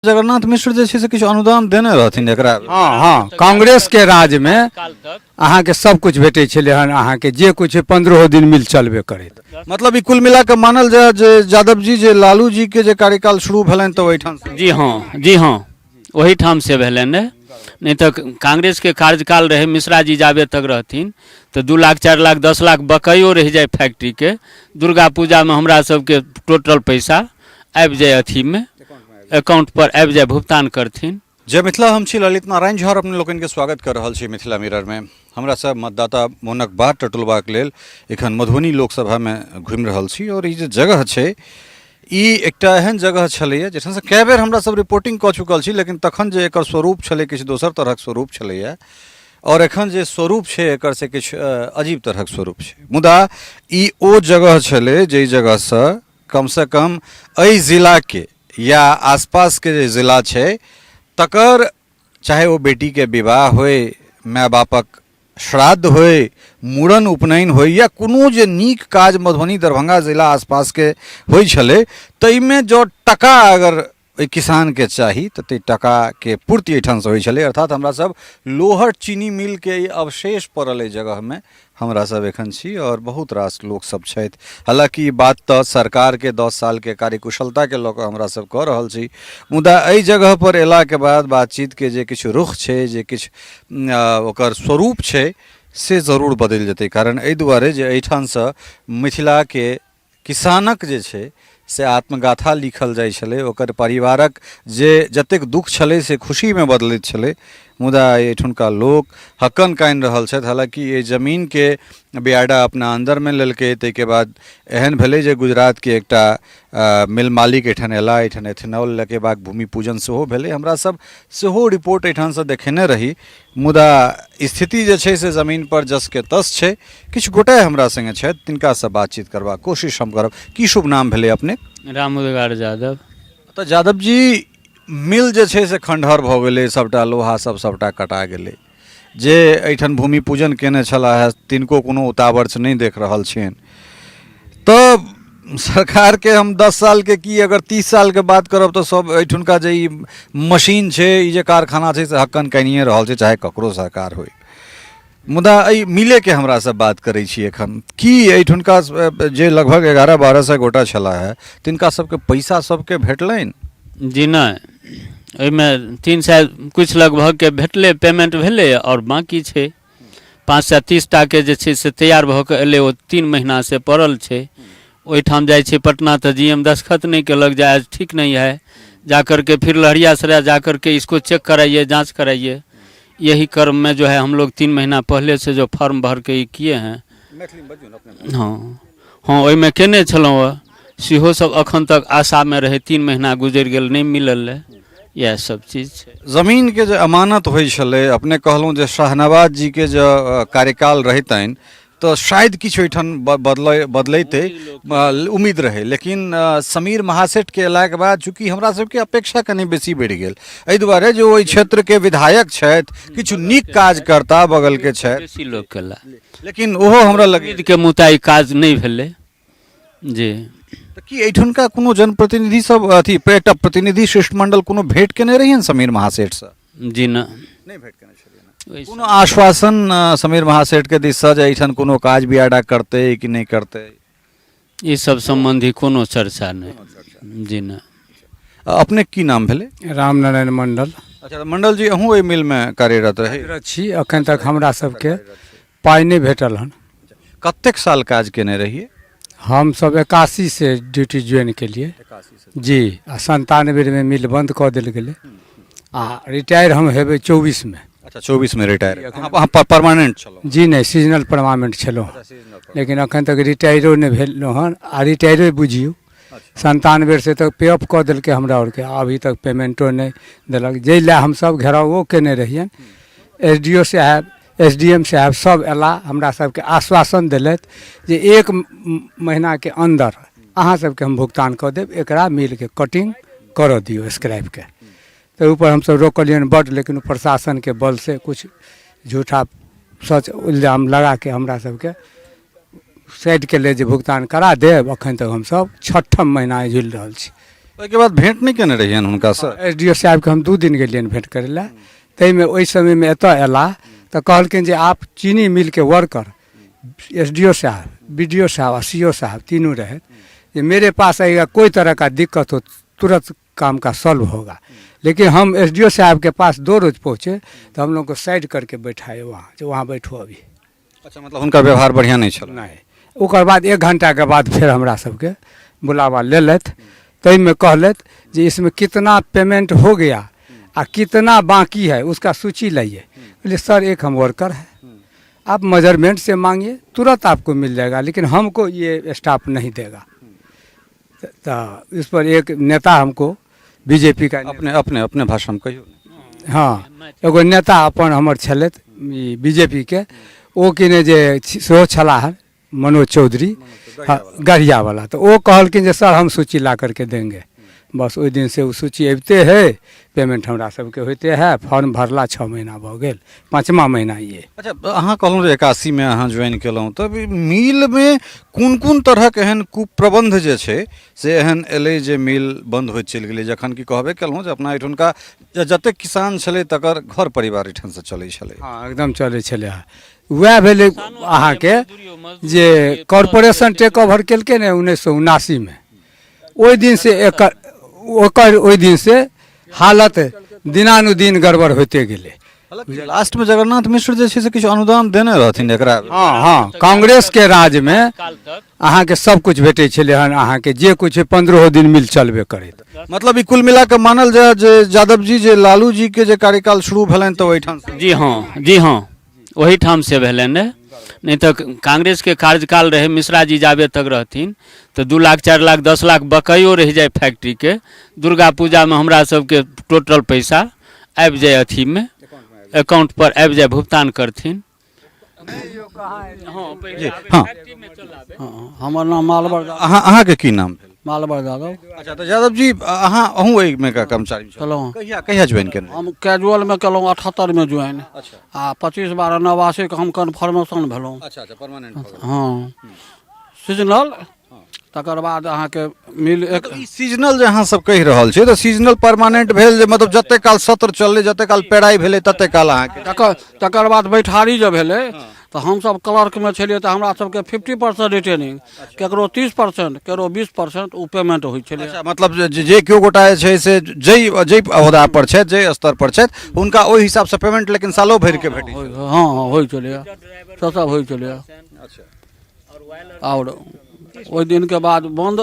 जगन्नाथ मिश्र जे छै से किछु अनुदान देने रहथिन एकरा। हँ हँ, कांग्रेसके राजमे अहाँके सब किछु भेटै छलै हन, अहाँके जे किछु 15 दिन मिल चलबे करैत। मतलब ई कुल मिला कऽ मानल जाय जे यादव जी जे लालू जी के जे कार्यकाल शुरू भेलनि तऽ ओहिठाम से? जी हँ, जी हँ, ओहीठाम से भेलनि रहए। नहि तऽ कांग्रेसके कार्यकाल रहै, मिश्रा जी जाबे तक रहथिन तऽ 2 लाख 4 लाख 10 लाख बकाइयो रहि जाय फैक्ट्रीके, दुर्गा पूजामे हमरा सबके टोटल पैसा आबि जाय, अथीमे अकाउंट पर आबि जाय, भुगतान करथिन। जय मिथिला, हम छी ललित नारायण झा और अपने लोकनि के स्वागत कर रहल छी मिथिला मिरर में। हमरा सब मतदाता मोनक बात टटोलबाक लेल एखन मधुबनी लोकसभा में घुमि रहल छी और ई जे जगह छै ई एकटा एहन जगह छलैया जखन से कए बेर हमरा सब रिपोर्टिंग कऽ चुकल छी, लेकिन तखन जे एकर स्वरूप छलै किछु दोसर तरहक स्वरूप छलैया और एखन जे स्वरूप छै एकर से किछु अजीब तरहक स्वरूप छै। मुदा ई ओ जगह छलै जाहि जगहसँ कमसँ कम एहि जिलाके या आसपासके जे जिला छै तकर चाहे ओ बेटीके विवाह होइ, माय बापक श्राद्ध होइ, मूड़न उपनयन होइ या कोनो जे नीक काज मधुबनी दरभंगा जिला आसपासके होइ छलै ताहिमे जँ टका अगर ओहि किसानके चाही तऽ ताहि टकाके पूर्ति एहिठामसँ होइ छलै। अर्थात हमरा सब लोहट चीनी मिलके ई अवशेष पड़ल एहि जगहमे हमरा सब एखन छी और बहुत रास लोक सब छथि। हालाँकि ई बात तऽ सरकारके 10 सालके कार्यकुशलताके लऽ कऽ हमरा सब कऽ रहल छी, मुदा एहि जगह पर अयलाके बाद बातचीतके जे किछु रुख छै, जे किछु ओकर स्वरूप छै से जरूर बदलि जेतै। कारण एहि दुआरे जे एहिठामसँ मिथिलाके किसानक जे छै से आत्मगाथा लिखल जाइ छलै, ओकर परिवारक जे जतेक दुःख छलै से खुशीमे बदलैत छलै। मुदा एहिठुनका लोक हक्कन कानि रहल छथि। हालाँकि एहि जमीनके बियाडा अपना अन्दरमे लेलकै, ताहिके बाद एहन भेलै जे गुजरातके एकटा मिल मालिक एहिठाम अयला, एहिठाम एथेनॉल लगेबाक भूमि पूजन सेहो भेलै। हमरा सब सेहो रिपोर्ट एहिठामसँ देखेने रही, मुदा स्थिति जे छै से जमीन पर जस के तस छै। किछु गोटे हमरा संगे छथि, तिनकासँ बातचीत करबाक कोशिश हम करब। की शुभ नाम भेलै अपने? राम उदगार यादव। तऽ यादव जी, मिल जे छै से खंडहर भऽ गेलै, सभटा लोहा सब सभटा कटा गेलै। जे एहिठाम भूमि पूजन केने छलाह हे तिनको कोनो उतावर्च नहि देख रहल छियनि। तऽ सरकारके हम 10 सालके की अगर 30 सालके बात करब तऽ सब एहिठुनका जे ई मशीन छै, ई जे कारखाना छै से हक्कन कानिए रहल छै, चाहे ककरो सरकार होइ। मुदा एहि मिलेके हमरा सब बात करै छी एखन, की एहिठुनका जे लगभग 1100-12 सए गोटा छलाह हे तिनका सबके पैसा सबके भेटलनि? जी नहि, ओहिमे 300 किछु लगभगके भेटलै, पेमेंट भेलै आओर बाँकी छै 530 टाके जे छै से तैयार भऽ कऽ एलै, ओ 3 महीनासँ पड़ल छै। ओहिठाम जाइ छै पटना तऽ जी एम दस्तखत नहि केलक जे आज ठीक नहीं है, जा करके फिर लहरियासराय जा करके इसको चेक कराइए, जाँच कराइए। यही क्रम में जो है हम लोग 3 महीना पहले से जो फॉर्म भर के ई किए हैं। हँ हँ, ओहिमे केने छलहुँ हँ, सेहो सब अखन तक आशामे रहै, 3 महीना गुजरि गेल, नहि मिलल रहै। इएह सब चीज छै। जमीनके जे अमानत होइ छलै, अपने कहलहुँ जे शाहनवाज जीके जे कार्यकाल रहितनि तऽ शायद किछु ओहिठाम बदलैतै उम्मीद रहै, लेकिन समीर महासेठके अयलाके बाद चूँकि हमरा सबके अपेक्षा कनि बेसी बढ़ि गेल, एहि दुआरे जे ओहि क्षेत्रके विधायक छथि, किछु नीक काज करता, बगलके छथि, बेसी लोक केला, लेकिन ओहो हमरा लग उम्मीदके मुताबिक काज नहि भेलै। जी तऽ की एहिठुनका कोनो जनप्रतिनिधि सब अथी एकटा प्रतिनिधि शिष्टमंडल कोनो भेंट केने रहियनि समीर महासेठसँ? जी नहि भेंट केने छलियै। कोनो आश्वासन समीर महासेठके दिससँ जे एहिठाम कोनो काज बियाडा करतै कि नहि करतै? ई सब सम्बन्धी कोनो चर्चा नहि। जी नहि। अपने की नाम भेलै? राम नारायण मंडल। अच्छा, तऽ मंडल जी अहूँ एहि मिलमे कार्यरत रहै छी? एखन तक हमरा सबके पाइ नहि भेटल हन। कतेक साल काज केने रहियै? हमसब 81 से ड्यूटी ज्वाइन केलियै जी, आ 97 मे मिल बन्द कऽ देल गेलै आ रिटायर हम हेबै 24 मे। अच्छा, 24 मे रिटायर। अहाँ परमानेंट छलहुँ? जी नहि, सीजनल परमानेंट छलहुँ, लेकिन एखन तक रिटायरो नहि भेलहुँ हन आ रिटायरे बुझियौ 97 से तऽ पे ऑफ कऽ देलकै हमरा आरके, अभी तक पेमेंटो नहि देलक, जाहि लए हमसब घेरावो केने रहियनि। एस डी ओ साहेब, एस डी एम साहेब सब अयलाह, हमरा सबके आश्वासन देलथि जे 1 महीनाके अन्दर अहाँ सबके हम भुगतान कऽ देब, एकरा मिलके कटिंग करऽ दियौ स्क्रैपके। ताहि ऊपर हमसब रोकलियनि बड्ड, लेकिन प्रशासनके बलसँ किछु झूठा सच इल्जाम लगाके हमरा सबके साइड केलै जे भुगतान करा देब। एखन तक हमसब 6ठम महीना झूलि रहल छी। ओहिके बाद भेंट नहि केने रहियनि हुनकासँ? एस डी ओ साहेबके हम 2 दिन गेलियनि भेंट करै लए। ताहिमे ओहि समयमे एतऽ अयलाह तऽ कहलखिन जे आप चीनी मिलके वर्कर, एस डी ओ साहब, बी डी ओ साहब आ सी ओ साहब तीनू रहथि, जे मेरे पास आइएगा कोई तरह का दिक्कत हो तुरंत काम का सॉल्व होगा। लेकिन हम एस डी ओ साहब के पास 2 रोज पहुँचे तो हम लोग को साइड करके बैठाए वहाँ, जो वहाँ बैठो अभी। अच्छा, मतलब हुनका व्यवहार बढ़िआँ नहि छल? नहि। ओकर बाद 1 घंटाके बाद फेर हमरा सबके बुलावा लेलथि, ताहिमे कहलथि जे इसमें कितना पेमेंट हो गया आ कितना बाकी है उसका सूची लाइए। बोले सर एक हम वर्कर है, आप मेजरमेंट से मांगिए तुरंत आपको मिल जाएगा, लेकिन हमको ये स्टाफ नहीं देगा। तो इस पर एक नेता हमको बीजेपी का अपने अपने अपने भाषा में कहियो। हाँ, एगो नेता अपन हमर छलथि ई बीजेपी के, ओ किने जे सेहो छलाह हन मनोज चौधरी, हाँ, गढ़िया वाला। तो ओ कहलखिन जे सर हम सूची ला करके देंगे। बस ओहि दिन से ओ सूची अबिते है, पेमेंट हमरा सबके होइते है। फॉर्म भरला 6 महीना भऽ गेल, 5वां महीना ये। अच्छा, अहाँ कहलहुँ जे 81 में अहाँ ज्वाइन केलहुँ, तब ई मिलमे कोन कोन तरहक एहन कुप्रबन्ध जे छै से एहन एलै जे मिल बन्द होइत चलि गेलै? जखन कि कहबे केलहुँ जे अपना एहिठुनका जतेक किसान छलै तकर घर परिवार एहिठामसँ चलै छलै। हँ, एकदम चलै छलै। हँ, वएह भेलै अहाँके जे कॉरपोरेशन टेक ओवर केलकै ने 1979 में, ओहि दिन से एकर ओकर ओहि दिन से हालत दिनानुदिन गड़बड़ होइते गेलै। हालाँकि लास्ट में जगन्नाथ मिश्र जे छै से किछु अनुदान देने रहथिन एकरा। हँ हँ, कांग्रेस के राज में अहाँके सब कुछ भेटै छलै हन, अहाँके जे कुछ 15 दिन मिल चलबे करैत। मतलब ई कुल मिला कऽ मानल जाय जे यादव जी जे लालू जी के जे कार्यकाल शुरू भेलनि तऽ ओहिठाम से? जी हँ, जी हँ, ओहिठाम से भेलनि रहे। नहि तऽ कांग्रेसके कार्यकाल रहै, मिश्रा जी जाबे तक रहथिन तऽ 2 लाख 4 लाख 10 लाख बकाइयो रहि जाय फैक्ट्रीके, दुर्गा पूजामे हमरा सबके टोटल पैसा आबि जाय, अथीमे अकाउंट पर आबि जाय, भुगतान करथिन। जी हाँ। हँ, हमर नाम मालवर यादव। अहाँके की नाम भेल? मालवर यादव। अच्छा, तऽ यादव जी अहाँ अहूँ एहिमे का कर्मचारी छलहुँ? छलहुँ। कहिया ज्वाइन केने? हम कैजुअलमे केलहुँ 78 मे ज्वाइन। अच्छा। आ 25/12/89 के हम कन्फर्मेशन भेलहुँ। अच्छा अच्छा, परमानेंट भऽ गेल। हँ, सीजनल। तकर बाद अहाँके मिल एक ई सीजनल जे अहाँ सब कहि रहल छियै तऽ सीजनल परमानेंट भेल जे मतलब जते काल सत्र चललै, जते काल पेराइ भेलै तते काल अहाँके। तकर बाद बैठारी जे भेलै तऽ हमसब क्लर्कमे छलियै तऽ हमरा सबके 50% रिटेनिंग, केकरो 30%, केकरो 20% ओ पेमेंट होइ छलै। अच्छा, मतलब जे केओ गोटा जे छै से जै ओहदा पर छथि, जै स्तर पर छथि, हुनका ओहि हिसाबसँ पेमेंट लेकिन सालो भरिके भेटै छै। हँ हँ, होइ छलैए, से सब होइ छलैए। अच्छा। आओर ओहि दिनके बाद बन्द।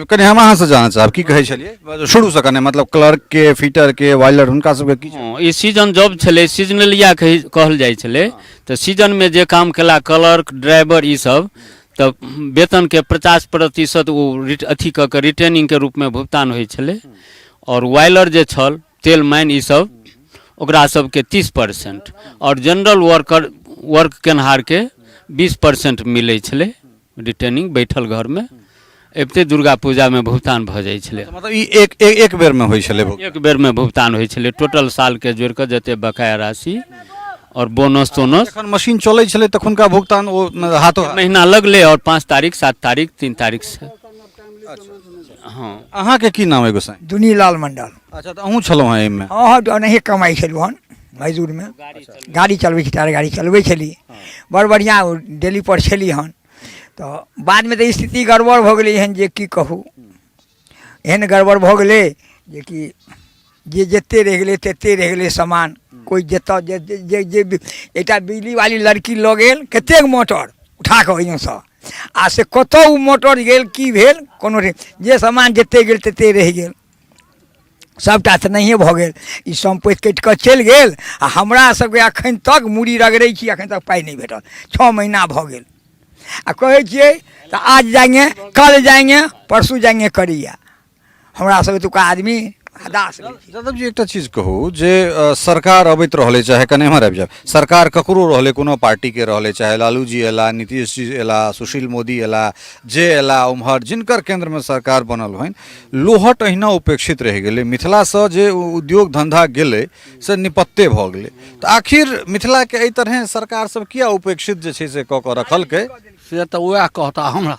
कनि हम अहाँसँ जानऽ चाहब की कहै छलियै शुरूसँ कने, मतलब क्लर्क के, फिटर के, वाइलर हुनका सबके की? हँ, ई सीजन जॉब छलै, सीजनलिया कहल जाइ छलै। तऽ सीजनमे जे काम केला क्लर्क, ड्राइवर ई सब, तऽ वेतनके 50% ओ अथी कऽ कऽ रिटेनिंगके रूपमे भुगतान होइ छलै। आओर वाइलर जे छल, तेल माइन ई सब, ओकरा सबके 30%, आओर जनरल वर्कर वर्क केनहारके 20% मिलै छलै रिटेनिंग। बैठल घरमे अबिते दुर्गा पूजामे भुगतान भऽ जाइ छलै। मतलब ई एक एक, एक बेरमे होइ छलै भुगतान? एक बेरमे भुगतान होइ छलै, टोटल सालके जोड़ि कऽ जते बकाया राशि आओर बोनस तोनस। जखन मशीन चलै छलै तखुनका भुगतान ओ हाथो हाथ महीना लगलै, आओर 5 तारीख 7 तारीख 3 तारीख से। हँ। अहाँके की नाम है गोसाई? दुनीलाल मंडल। अच्छा, तऽ अहूँ छलहुँ हेँ एहिमे? हँ हँ, ओनाहिए कमाइ छलहुँ हन मजदूरमे, गाड़ी चलबै छी, टायर गाड़ी चलबै छली, बड़ बढ़िआँ डेली पर छली हन। तऽ बादमे तऽ स्थिति गड़बड़ भऽ गेलै एहन जे की कहू, एहन गड़बड़ भऽ गेलै जे कि जे जते रहि गेलै तते रहि गेलै सामान। कोइ जतऽ जे जे जे जे एकटा बिजलीवाली लड़की लऽ गेल कतेक मोटर उठा कऽ ओहिसँ, आ से कतऽ ओ मोटर गेल की भेल कोनो जे सामान जते गेल तते रहि गेल, सभटा तऽ नहिए भऽ गेल। ई सम्पति कटि कऽ चलि गेल आ हमरा सबके एखन तक मूड़ी रगड़ै छी, एखन तक पाइ नहि भेटल, 6 महीना भऽ गेल। आ कहै छियै तऽ आज जाएंगे, कल जाएंगे, परसू जाएंगे करैया। हमरा सब एतुका आदमी हदास भेल छी। यादव जी, एकटा चीज कहू जे सरकार अबैत रहलै, चाहे कने एम्हर आबि जायब, सरकार ककरो रहलै, कोनो पार्टीके रहलै, चाहे लालू जी अयला, नीतीश जी अयला, सुशील मोदी अयला, जे अयला उम्हर जिनकर केन्द्रमे सरकार बनल होइन, लोहट अहिना उपेक्षित रहि गेलै। मिथिलासँ जे उद्योग धन्धा गेलै से निपत्ते भऽ गेलै। तऽ आखिर मिथिलाके एहि तरहेँ सरकार सब किया उपेक्षित जे छै से कऽ कऽ रखलकै? से तऽ उएह कहता हमरा।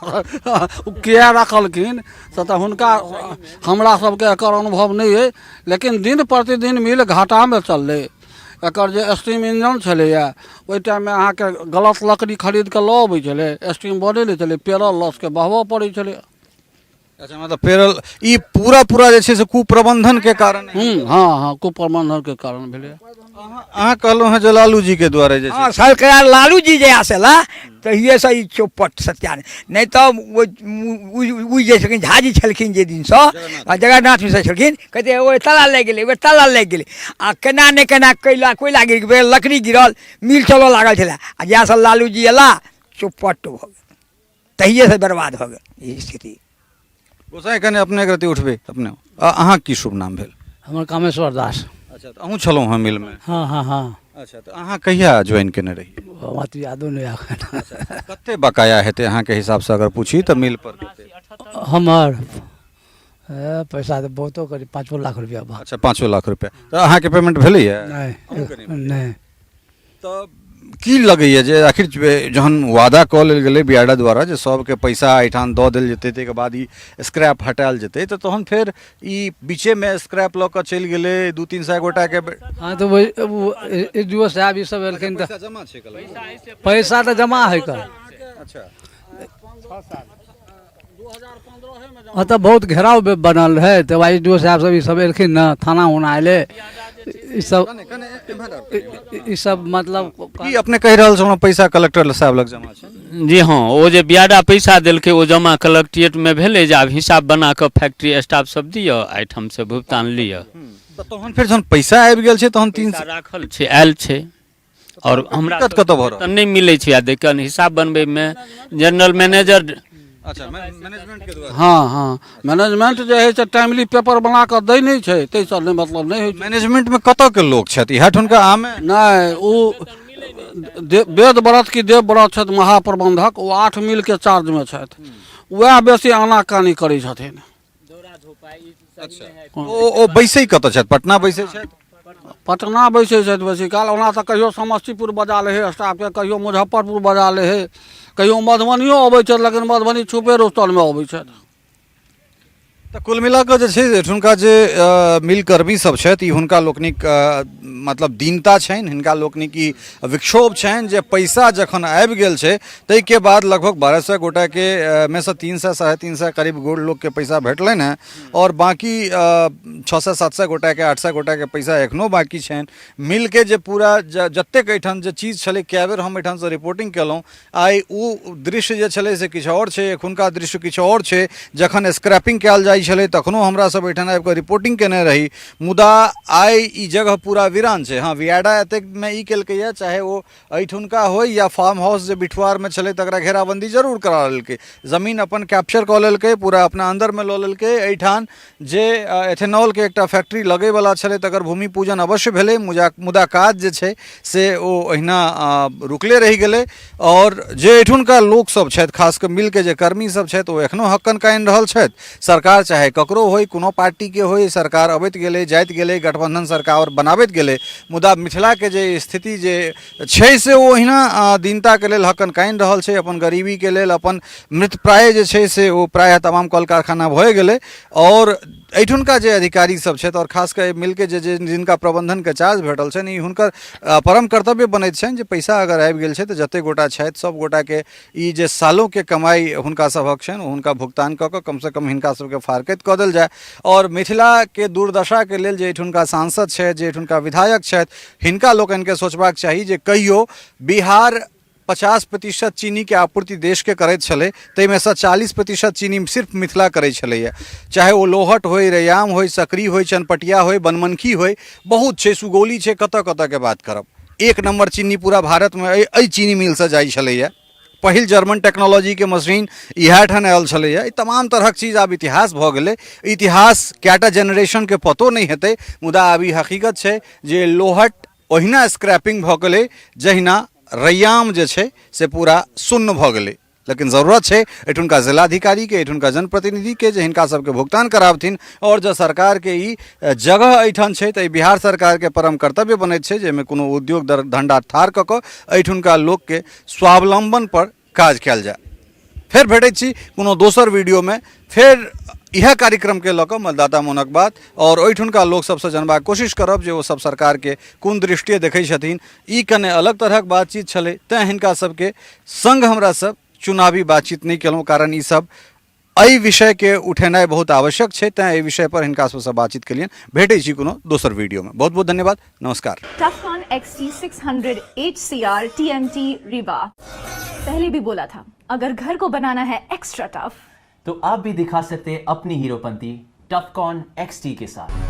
ओ किए रखलखिन से तऽ हुनका, हमरा सबके एकर अनुभव नहि अइ। लेकिन दिन प्रतिदिन मिल घाटामे चललै। एकर जे स्टीम इंजन छलैए, ओहि टाइममे अहाँके गलत लकड़ी खरीद कऽ लऽ अबै छलै, स्टीम बनै नहि छलै, पेरल लसके बहबऽ पड़ै छलै। अच्छा, मतलब पेरल ई पूरा पूरा जे छै से कुप्रबंधन के कारण? हँ हँ, कुप्रबंधन के कारण भेलै। अहाँ कहलहुँ हँ जे लालू जी के द्वारा जे छै। हँ, सरकार लालू जी जहिया से एला तहिएसँ ई चौपट सत्या, नहि तऽ ओ जे छलखिन झाजी छलखिन जे दिनसँ आ जगन्नाथ मिश्र छलखिन, कहते ओ ताला लागि गेलै, ओ ताला लागि गेलै, आ केना नहि केना कोयला कोयला गिर गेल, लकड़ी गिरल, मिल चलऽ लागल छलै। आ जहियासँ लालू जी एला चौपट भऽ गेल, तहिएसँ बर्बाद भऽ गेल ई स्थिति। गोसाई, कने अपने रति उठबै अपने। अहाँ की शुभ नाम भेल? हमर कामेश्वर दास। अच्छा, तऽ अहूँ छलहुँ हँ मिलमे? हँ हँ हँ। अच्छा, तऽ अहाँ कहिया ज्वाइन केने रही? हमरा तऽ यादो नहि एखन। कते बकाया हेतै अहाँके हिसाबसँ अगर पूछी तऽ मिल पर कते? हमर पैसा तऽ बहुतो, करीब 5 लाख रुपया बा। अच्छा, 5 लाख रुपया। तऽ अहाँके पेमेंट भेलैए? नहि नहि। तऽ की लगैए जे आखिर जहन वादा कऽ लेल गेलै बियाडा द्वारा जे सबके पैसा एहिठाम दऽ देल जेतै, ताहिके बाद ई स्क्रैप हटायल जेतै, तऽ तहन फेर ई बीचेमे स्क्रैप लऽ कऽ चलि गेलै 200-300 गोटाके? हँ, तऽ वही एस डी ओ साहब ई सब एलखिन तऽ पैसा जमा छै कल? पैसा तऽ जमा है कल। अच्छा। हँ, तऽ बहुत घेराव बनल रहै, तऽ एस डी ओ साहब सब ई सब एलखिन ने, थाना उना एलै ई सब, ई सब मतलब। की अपने कहि रहल छलहुँ, पैसा कलेक्टर साहब लग जमा छै? जी हँ, ओ जे बियाडा पैसा देलकै ओ जमा कलेक्ट्रिएटमे भेलै, जे आब हिसाब बना कऽ फैक्ट्री स्टाफ सब दिअ, एहिठामसँ भुगतान लिअ। तऽ तहन फेर जहन पैसा आबि गेल छै तहन तीन पैसा राखल छै, आयल छै, आओर हमरा दिक्कत कतऽ भऽ रहल? तऽ नहि मिलै छै। आ देखियौ, हिसाब बनबैमे जनरल मैनेजर। अच्छा, मैनेजमेंट के द्वारा? हँ हँ, मैनेजमेंट जे हइ से टाइमली पेपर बना कऽ दै नहि छै, ताहिसँ नहि मतलब नहि होइ छै। मैनेजमेंट में कतऽ के लोक छथि? इएह ठुनका आमे? नहि, ओ वेद व्रत की देव व्रत छथि महाप्रबंधक, ओ 8 मिलके चार्जमे छथि, उएह बेसी आनाकानी करै छथिन। ओ बैसै कतऽ छथि? पटना बैसै छथि? पटना बैसै छथि बेसी काल। ओना तऽ कहियो समस्तीपुर बजा लै हइ स्टाफके, कहियो मुजफ्फरपुर बजा लै हइ, कहियो मधुबनियो अबै छथि, लेकिन मधुबनी छुपे रुस्तलमे अबै छथि। तऽ कुल मिला कऽ जे छै एठुनका जे मिलकर्मी सब छथि, ई हुनका लोकनिक मतलब दीनता छनि, हिनका लोकनिक ई विक्षोभ छनि जे पैसा जखन आबि गेल छै ताहिके बाद लगभग 1200 गोटाके मे सँ 300 350 करीब गोट लोकके पैसा भेटलनि हेँ, आओर बाँकी 600 700 गोटाके, 800 गोटाके पैसा एखनो बाँकी छनि। मिलके जे पूरा जतेक एहिठाम जे चीज छलै, कए बेर हम एहिठामसँ रिपोर्टिंग केलहुँ, आइ ओ दृश्य जे छलै से किछु आओर छै, एखुनका दृश्य किछु आओर छै। जखन स्क्रैपिंग कयल जाइ छलै तखनो हमरा सब एहिठाम आबि कऽ रिपोर्टिंग केने रही, मुदा आइ ई जगह पूरा वीरान छै। हँ, वियाडा एतेकमे ई केलकैए, चाहे ओ एहिठुनका होइ या फार्म हाउस जे बिठुआरमे छलै तकरा घेराबन्दी जरूर करा लेलकै, जमीन अपन कैप्चर कऽ लेलकै, पूरा अपना अन्दरमे लऽ लेलकै। एहिठाम जे एथेनॉलके एकटा फैक्ट्री लगैवला छलै तकर भूमि पूजन अवश्य भेलै, मुदा काज जे छै से ओ ओहिना रुकले रहि गेलै। आओर जे एहिठुनका लोकसभ छथि, खास कऽ मिलके जे कर्मी सब छथि, ओ एखनो हक्कन कानि रहल छथि। सरकार चाहे ककरो होइ, कोनो पार्टीके होइ, सरकार अबैत गेलै, जाइत गेलै, गठबन्धन सरकार बनाबैत गेलै, मुदा मिथिलाके जे स्थिति जे छै से ओ ओहिना दीनताके लेल हक्कन कानि रहल छै, अपन गरीबीके लेल। अपन मृतप्राय जे छै से ओ प्रायः तमाम कल कारखाना भए गेलै। आओर एहिठुनका जे अधिकारी सब छथि, आओर खास कऽ मिलके जे जे जिनका प्रबंधनके चार्ज भेटल छनि, ई हुनकर परम कर्तव्य बनैत छनि जे पैसा अगर आबि गेल छै तऽ जतेक गोटा छथि सब गोटाके ई जे सालोके कमाइ हुनका सभक छनि ओ हुनका भुगतान कऽ कऽ कमसँ कम हिनका सबके फारकैत कऽ देल जाय। आओर मिथिलाके दुर्दशाके लेल जे एहिठुनका सांसद छथि, जे एहिठुनका विधायक छथि, हिनका लोकनिके सोचबाक चाही जे कहियो बिहार 50% चीनीके आपूर्ति देशके करैत छलै, ताहिमेसँ 40% चीनी सिर्फ मिथिला करै छलैए। चाहे ओ लोहट होइ, रैयाम होइ, सकरी होइ, चनपटिया होइ, बनमनखी होइ, बहुत छै, सुगौली छै, कतऽ कतऽके बात करब। एक नम्बर चीनी पूरा भारतमे एहि चीनी मिलसँ जाइ छलैए। पहिल जर्मन टेक्नोलॉजीके मशीन इएह ठाम आयल छलैए। ई तमाम तरहक चीज आब इतिहास भऽ गेलै। इतिहास कएटा जेनरेशनके पतो नहि हेतै, मुदा आब ई हकीकत छै जे लोहट ओहिना स्क्रैपिंग भऽ गेलै जहिना रैयाम जे छै से पूरा सुन्न भऽ गेलै। लेकिन जरूरत छै एहिठुनका जिलाधिकारीके, एहिठुनका जनप्रतिनिधिके जे हिनका सबके भुगतान कराबथिन। आओर जँ सरकारके ई जगह एहिठाम छै तऽ ई बिहार सरकारके परम कर्तव्य बनैत छै जे एहिमे कोनो उद्योग धंधा ठाढ़ कऽ कऽ एहिठुनका लोकके स्वावलम्बन पर काज कयल जाय। फेर भेटैत छी कोनो दोसर वीडियोमे, फेर इएह कार्यक्रमके लऽ कऽ मतदाता मोनक बात, आओर ओहिठुनका लोक सबसँ जानबाक कोशिश करब जे ओ सब सरकारके कोन दृष्टिए देखै छथिन। ई कने अलग तरहक बातचीत छलै, तैँ हिनका सबके संग हमरा सब चुनावी बातचीत नहि केलहुँ, कारण ई सब एहि विषयके उठेनाइ बहुत आवश्यक छै, तैँ एहि विषय पर हिनका सबसँ बातचीत केलियनि। भेटै छी कोनो दोसर वीडियोमे। बहुत बहुत धन्यवाद, नमस्कार। Tufcon XT600 HCR TMT Rewa। पहले भी बोला था, अगर घर को बनाना है एक्स्ट्रा टफ तो आप भी दिखा सकते हैं अपनी हीरोपंती टफकॉन XT के साथ।